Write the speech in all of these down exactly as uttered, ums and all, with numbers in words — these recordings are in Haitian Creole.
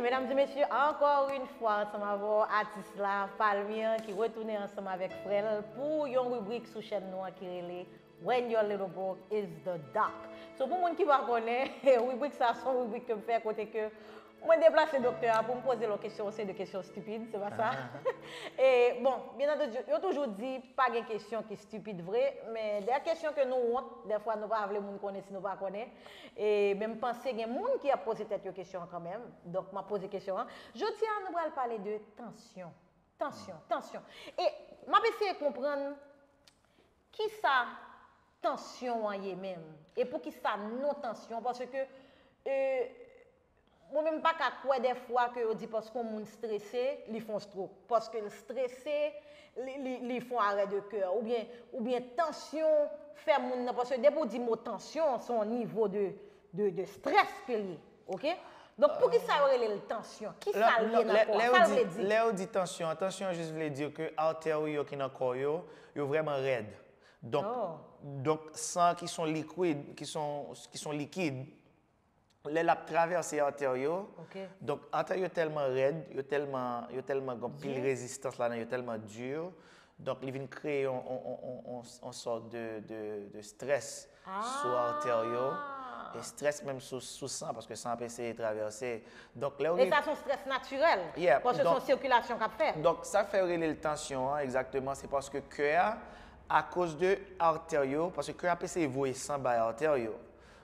Medam e mesye, ankò yon fwa ansanm avè w, atis la, Palmyre, ki retounen ansanm avèk frè l pou yon ribrik sou chèn nou an ki rele When Your Little Bro is the Doc. So, pou moun ki pa konnen, ribrik sa se yon ribrik ke m fè kote ke mwen deplase doktè a pou m poze l yon kesyon, yon seri de kesyon stipid, se pa sa? E, bon, byen antandi, yo toujou di pa gen kesyon ki stipid vre, men de kesyon ke nou wont, dèfwa nou pa vle moun konnen si nou pa konnen. E, men m panse gen moun ki ap poze tèt yo kesyon an kanmenm. Donk, m ap poze kesyon an. Jodi a, nou pral pale de tansyon. Tansyon, tansyon. E m ap eseye konprann kisa tansyon an ye menm. E poukisa non tansyon? Paske, e, mwen menm pa ka kwè dèfwa ke yo di paske yon moun strese, li fè yon stroke. Paske l strese, li, li, li fè yon arè de kè. Oubyen, oubyen tansyon fè moun nan. Paske depi w di mo tansyon, se yon nivo de, de, de strès ke l ye. Oke? Donk, poukisa yo rele l tansyon? Kisa l ye nan kò a? Sa l vle di? Lè yo di tansyon, tansyon jis vle di ke artè yo ki nan kò yo, yo vrèman rèd. Donk, donk san ki son likwid, ki son, ki son likid, lè l ap travèse artè yo, donk artè yo tèlman rèd, yo tèlman, yo tèlman gen pil rezistans ladan, yo tèlman di, donk li vin kreye yon, yon, yon, yon, yon, yon sòt de, de, de strès sou artè yo. E strès menm sou, sou san, paske san ap eseye travèse. Donk, lè yo... E sa se yon strès natirèl, paske se yon sikilasyon k ap fèt. Donk, sa k fè yo rele l tansyon an, egzakteman, se paske kè a, akoz de artè yo, paske kè a ap eseye voye san bay artè yo.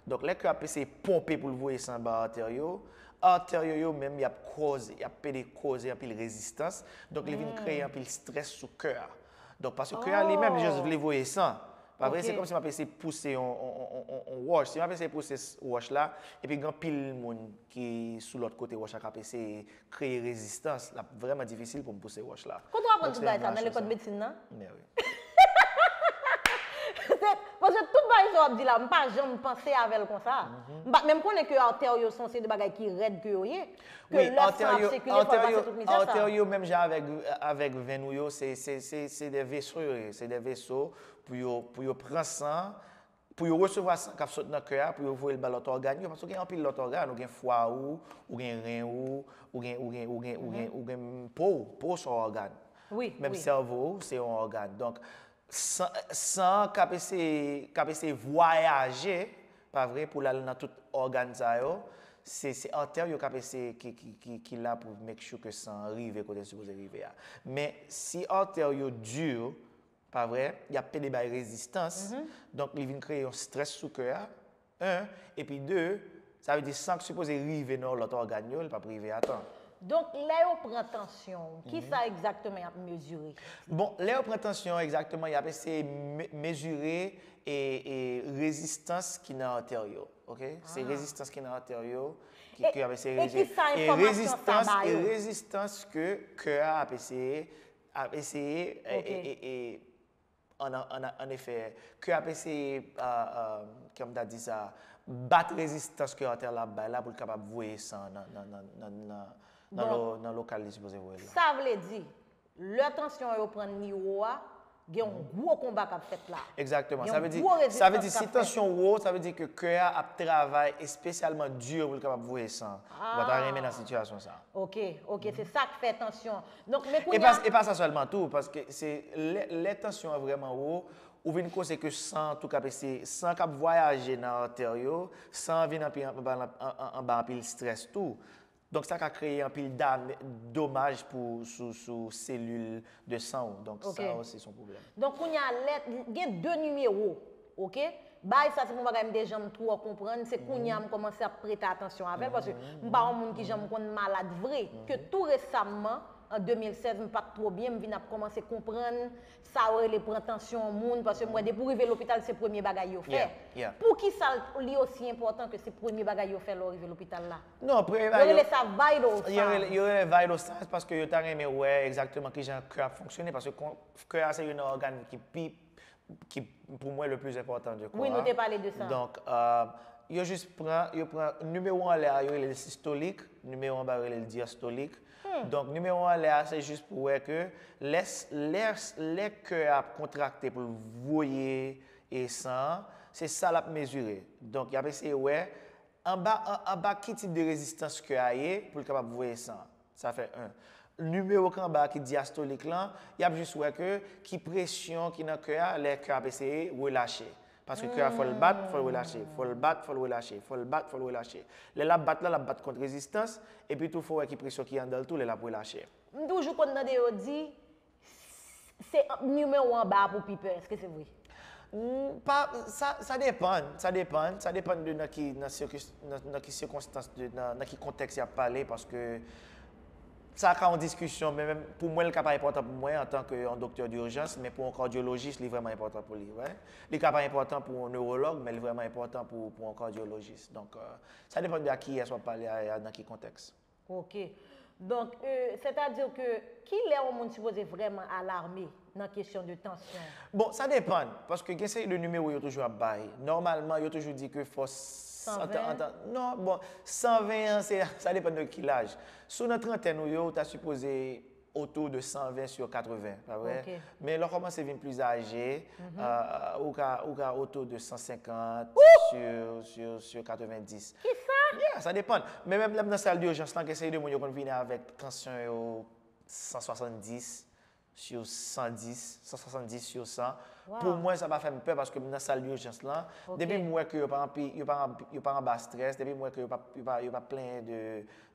Donk, lè kè a ap eseye ponpe pou l voye san bay artè yo, artè yo, yo menm, y ap koze, y ap pede koze anpil rezistans. Donk, li vin kreye anpil strès sou kè a. Donk, paske kè a li menm, li jis vle voye san. Pa vre? Se kòmsi m ap eseye pouse yon, yon, yon, yon, yon wòch. Si m ap eseye pouse s-, wòch la, epi gen anpil moun ki sou lòt kote wòch la k ap eseye kreye rezistans, l ap vrèman difisil pou m pouse wòch la. Kote w aprann tout bagay sa? Nan lekòl medsin nan? Men wi. Se, paske tout bagay sa w ap di la, m pa janm panse avè l konsa. M pa t menm konnen ke artè yo se yon seri de bagay ki rèd ke yo ye. Ke lè san ap sikile, fò l pase tout mizè sa. Wi, artè yo, artè yo menm jan avèk, avèk venn ou yo, se, se, se, se de veso yo ye, se de veso pou yo, pou yo pran san, pou yo resevwa san k ap sot nan kè a, pou yo voye l ba lòt ògàn yo, paske w gen anpil lòt ògàn, ou gen fwa ou, ou gen ren ou, ou gen, ou gen, ou gen, ou gen, ou gen po w, po w se yon ògàn. Wi, wi. Menm sèvo w, se yon ògàn. Donk, san, san k ap eseye, k ap eseye vwayaje, pa vre, pou l al nan tout ògàn sa yo, se, se artè yo k ap eseye, ki, ki, ki, ki la pou make sure ke san an rive kote l sipoze rive a. Men si artè yo di, pa vre, y ap pede bay rezistans, donk li vin kreye yon strès sou kè a, en, epi de, sa vle di san k sipoze rive nan lòt ògàn yo, li p ap rive a tan. Donk, lè yo pran tansyon w, kisa egzakteman y ap mezire? Bon, lè yo pran tansyon an, egzakteman, y ap eseye me-, mezire e, e rezistans ki nan artè yo, oke? Se rezistans ki nan artè yo ki, ki y ap eseye mezire. E, e kisa enfòmasyon sa ba yo? E rezistans, e rezistans ke kè a ap eseye, ap eseye, e, e, e, e, An, an, an, an efè, kè ap eseye, a, a, kòman m ta di sa, bat rezistans ke artè la ap bay la pou l kapab voye san nan, nan, nan, nan, nan, nan lo-, nan lokal li sipoze voye l la. Sa vle di, lè tansyon an yo pran nivo a, gen yon gwo konba k ap fèt la. Egzakteman. Gen yon gwo rezistans k ap fèt. Sa vle di, si tansyon wo, sa vle di ke kè a ap travay espesyalman di pou l kapab voye san. Ou pa ta renmen nan sitiyasyon sa. Oke, oke, se sa k fè tansyon. Donk, men kounye a. E pa, e pa sa sèlman tou, paske se lè, lè tansyon an vrèman wo, ou vin koze ke san an tou k ap eseye, san k ap vwayaje nan artè yo, san an vin anpi-, anba, an, an, anba anpil strès tou. Donk, sa ka kreye anpil dam-, domaj pou, sou, sou selil de san ou. Donk, sa osi se yon pwoblèm. Donk, kounye a, lè, gen de nimewo, oke? Bagay sa, se yon bagay m te janm twò konprann. Se kounye a m kòmanse ap prete atansyon avè l, paske m pa yon moun ki janm konn malad vre. Ke tou resamman, an de mil sèz, m pa t twò byen, m vin ap kòmanse konprann sa yo rele pran tansyon yon moun, paske m wè depi w rive lopital, se premye bagay yo fè. Poukisa l, li osi enpòtan ke se premye bagay yo fè lè w rive lopital la? Non, premye bagay yo rele sa vital signs. Yo rele, yo rele vital signs paske yo ta renmen wè egzakteman kijan kè ap fonksyone, paske kon-, kè a se youn nan ògàn ki pi, ki pou mwen le plus important du corps. Wi, nou te pale de sa. Donk, euh, yo jis pran, yo pran nimewo anlè a, yo rele l sistolik, nimewo anba yo rele l dyastolik. Donk, nimewo anlè a, se jis pou wè ke lè, lè, lè kè a ap kontrakte pou l voye e san an, se sa l ap mezire. Donk, y ap eseye wè Anba, an, anba ki tip de rezistans kè a ye pou l kapab voye san? Sa fè en. Nimewo k anba a ki dyastolik lan, y ap jis wè ke ki presyon ki nan kè a lè kè a ap eseye relache. Paske kè a fò l bat, fò l relache, fò l bat, fò l relache, fò l bat, fò l relache. Lè l ap bat la, l ap bat kont rezistans, epi tou fò w wè ki presyon ki anndan l tou lè l ap relache. M toujou konn tande yo di, se nimewo anba a pou pi pè. Èske se vre? Mm, pa, sa, sa depann, sa depann, sa depann de nan ki, nan sirkis-, nan, nan ki sikonstans, de, nan, nan ki kontèks y ap pale, paske sa ka yon diskisyon, men menm pou mwen, li ka pa enpòtan pou mwen antanke yon doktè dijans, men pou yon kardyolojis, li vrèman enpòtan pou li, wè. Li ka pa enpòtan pou yon newològ, men li vrèman enpòtan pou, pou yon kardyolojis. Donk, euh, sa depann de a kiyès w ap pale a, e a nan ki kontèks. Ok. Donk, euh, sètadi ke kilè yon moun sipoze vrèman alame nan kesyon de tansyon? Bon, sa depann, paske gen seri de nimewo yo toujou ap bay. Nòmalman, yo toujou di ke fò s- San ven? Non, bon, san ven an, se, sa depann de ki laj. Si w nan trantèn ou yo, ou ta sipoze autour de san ven sur katreven, pa vre? Ok. Men lè w kòmanse vin pli aje, euh, ou ka, ou ka autour de san senkant sur, sur, sur katrevendis. Kisa? Yeah, sa depann. Men menm lè m nan sal dijans lan, gen seri de moun yo konn vini avèk tansyon yo san swasanndis sur san dis, san swasanndis sur san. Pou mwen, sa pa fè m pè paske m nan sal dijans lan. Depi m wè ke yo pa anpi, yo pa, yo pa anba strès, depi m wè ke yo pa, yo pa, yo pa plenyen de,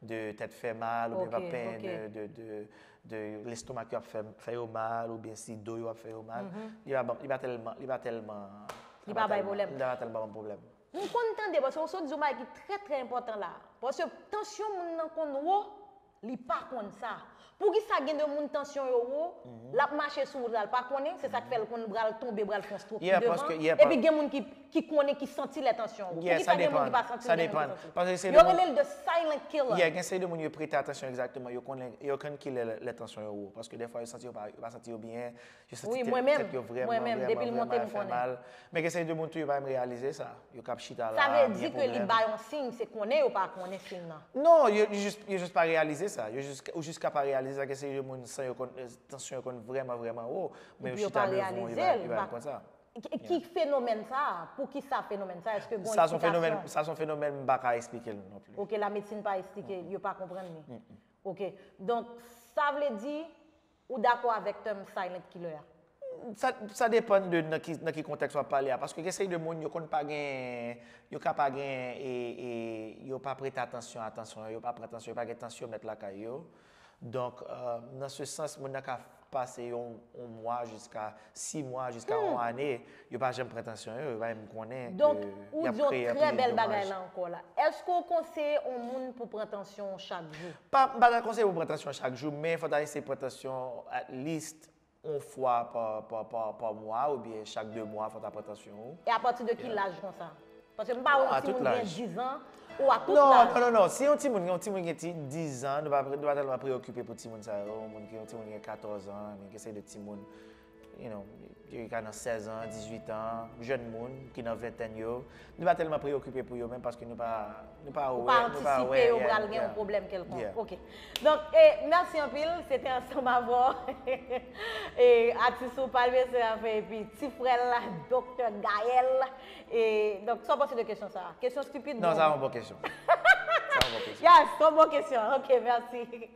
de tèt fè mal, oubyen yo pa plenyen de, de, de, de lestomak yo ap fè, fè yo mal, oubyen si do yo ap fè yo mal, li pa ban, li pa tèlman, li pa tèlman, Li pa bay pwoblèm. Li pa tèlman ban m pwoblèm. M konn tande, paske w sot di yon bagay ki trè, trè enpòtan la. Paske tansyon moun nan konn wo, li pa konn sa. Poukisa gen de moun tansyon yo wo, l ap mache sou wout la, l pa konnen, se sa k fè l konn bral tonbe, bral fè yon strok Yeah, devan. Paske, yeah, Epi gen moun ki, ki konnen, ki santi lè tansyon wo. Yeah, Poukisa gen moun ki pa santi l, gen moun ki santi l? Yo rele l the silent killer. Yeah, gen seri de moun yo prete atansyon egzakteman, yo konnen, yo konn kilè lè, lè tansyon yo wo. Paske dèfwa yo santi yo pa, yo pa santi yo byen, yo santi Wi, tèt, mwen menm, tèt yo mwen vrèman, menm, vrèman, depi l monte, vrèman m ap fè konnen. Mal. Men gen seri de moun tou yo pa menm reyalize sa. Yo k ap chita la, Sa vle byen di ke li pwoblèm. Ba yon siy, se konnen yo pa konnen siy nan. Non, yo, yo jis, yo jis pa reyalize sa. Yo jis, ou jis ka pa reyalize sa, gen seri de moun san yo konn, tansyon yo konn vrèman, vrèman wo. Men Epi yo yo pa chita devan, yo reyalize pa, l, yo pa ba- konn sa. Ki, ki fenomèn sa a? Pou ki sa fenomèn sa a? Èske gen yon Sa se yon fenomèn, eksplikasyon? Sa se yon fenomèn m pa ka eksplike l non pli. Ok, lamedsin pa eksplike, yo pa konprann li. Ok, donk, sa vle di, ou dakò avèk tèm silent killer a? Sa, sa depann de nan ki, nan ki kontèks w ap pale a. Paske gen seri de moun, yo konn pa gen, yo ka pa gen, e, e, yo pa prete atansyon a tansyon, yo pa pran tansyon, yo pa gen tansyomèt lakay yo. Donk, euh, nan se sans, moun nan ka pase yon, yon mwa jiska sis mwa, jiska yon ane, yo pa janm pran tansyon yo, yo pa menm konnen Donk, ke ou y ap di yon kreye trè anpil bèl bagay domaj. La ankò la. Èske w konseye yon moun pou pran tansyon chak jou? Pa, m pa ta konseye pou pran tansyon chak jou, men fò ta eseye pran tansyon at least yon fwa pa, pa, pa, pa mwa oubyen chak de mwa fò ta pran tansyon ou. E apati de ki laj konsa? Paske m pa wè A yon tout timoun gen laj. diz an ou a tout Non, laj. Non, non, non. Si yon timoun, yon timoun gen ti, diz an, nou pa, nou pa tèlman preokipe pou timoun sa yo. Yon moun ki, yon timoun gen katòz an, gen seri de timoun, you know, ki ka nan sèz an, dizuit an, jèn moun ki nan ventèn yo. Nou pa tèlman preokipe pou yo menm paske nou pa, nou pa Ou wè, pa nou pa antisipe wè, yo yeah, pral gen yon yeah. pwoblèm kèlkonk. Yeah. Ok. Donk, e, mèsi anpil. Se te ansanm avè w. E, atis ou Palme Serafin epi ti frè l, Doktè Gaël. E, donk, sa w panse de kesyon sa a? Kesyon stipid? Non, bon. Sa yon bon kesyon. Sa yon bon kesyon. Yes, se yon bon kesyon. Ok, mèsi.